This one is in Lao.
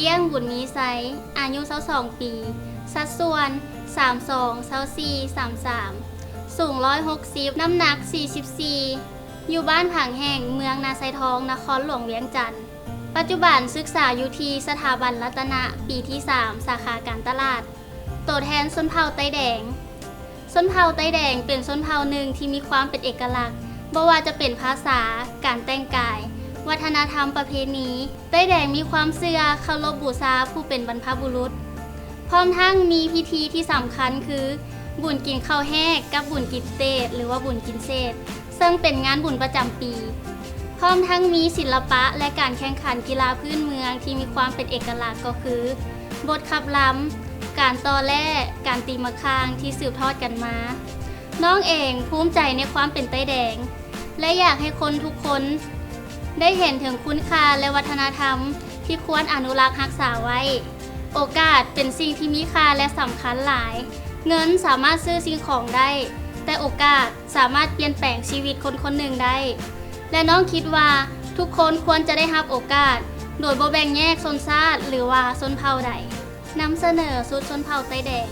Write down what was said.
ກ້ຽງ ບຸນມີໄຊ, ອາຍຸຊາວສອງປີ, ສັດສ່ວນ ສາມສອງ ຊາວສີ່ ສາມສາມ, ສູງຮ້ອຍຫົກສິບ, ນ້ຳໜັກສີ່ສິບສີ່, ຢູ່ບ້ານຜາງແຫ້ງ, ເມືອງນາຊາຍທອງ, ນະຄອນຫຼວງວຽງຈັນ. ປັດຈຸບັນສຶກສາຢູ່ທີ່ສະຖາບັນລັດຕະນະ ປີທີສາມ ສາຂາການຕະຫຼາດ. ໂຕແທນຊົນເຜົ່າໄຕ້ແດງ. ຊົນເຜົ່າໄຕ້ແດງເປັນຊົນເຜົ່າໜຶ່ງທີ່ມີຄວາມເປັນເອກະລັກ, ບໍ່ວ່າຈະເປັນພາສາ, ການແຕ່ງກາຍ, ວັດທະນະທຳ, ປະເພນີ. ໄຕ້ແດງມີຄວາມເຊື່ອເຄົາລົບບູຊາຜູ້ເປັນບັນພະບຸລຸດ, ພ້ອມທັງມີພິທີທີ່ສຳຄັນຄື ບຸນກິນເຂົ້າແຮກກັບບຸນກິນເສດ ຫຼືວ່າບຸນກິນເສດ, ເຊິ່ງເປັນງານບຸນປະຈຳປີ. ພ້ອມທັງມີສິນລະປະ ແລະ ການແຂ່ງຂັນກິລາພື້ນເມືອງທີ່ມີຄວາມເປັນເອກະລັກກໍຄື ບົດຂັບລຳ, ການຕໍ່ແຫຼ້, ການຕີມະຂ່າງທີ່ສືບທອດກັນມາ. ນ້ອງເອງພູມໃຈໃນຄວາມເປັນໄຕ້ແດງ ແລະ ຢາກໃຫ້ຄົນທຸກຄົນໄດ້ເຫັນເຖິງຄຸນຄ່າ ແລະ ວັດທະນະທຳທີ່ຄວນອະນຸລັກຮັກສາໄວ້. ໂອກາດເປັນສິ່ງທີ່ມີຄ່າ ແລະ ສຳຄັນຫຼາຍ. ເງິນສາມາດຊື້ສິ່ງຂອງໄດ້, ແຕ່ໂອກາດສາມາດປ່ຽນແປງຊີວິດຄົນຄົນໜຶ່ງໄດ້. ແລະ ນ້ອງຄິດວ່າທຸກຄົນຄວນຈະໄດ້ຮັບໂອກາດ ໂດຍບໍ່ແບ່ງແຍກຊົນຊາດ ຫຼືວ່າຊົນເຜົ່າໃດ. ນຳສະເໜີຊຸດຊົນເຜົ່າໄຕ້ແດງ.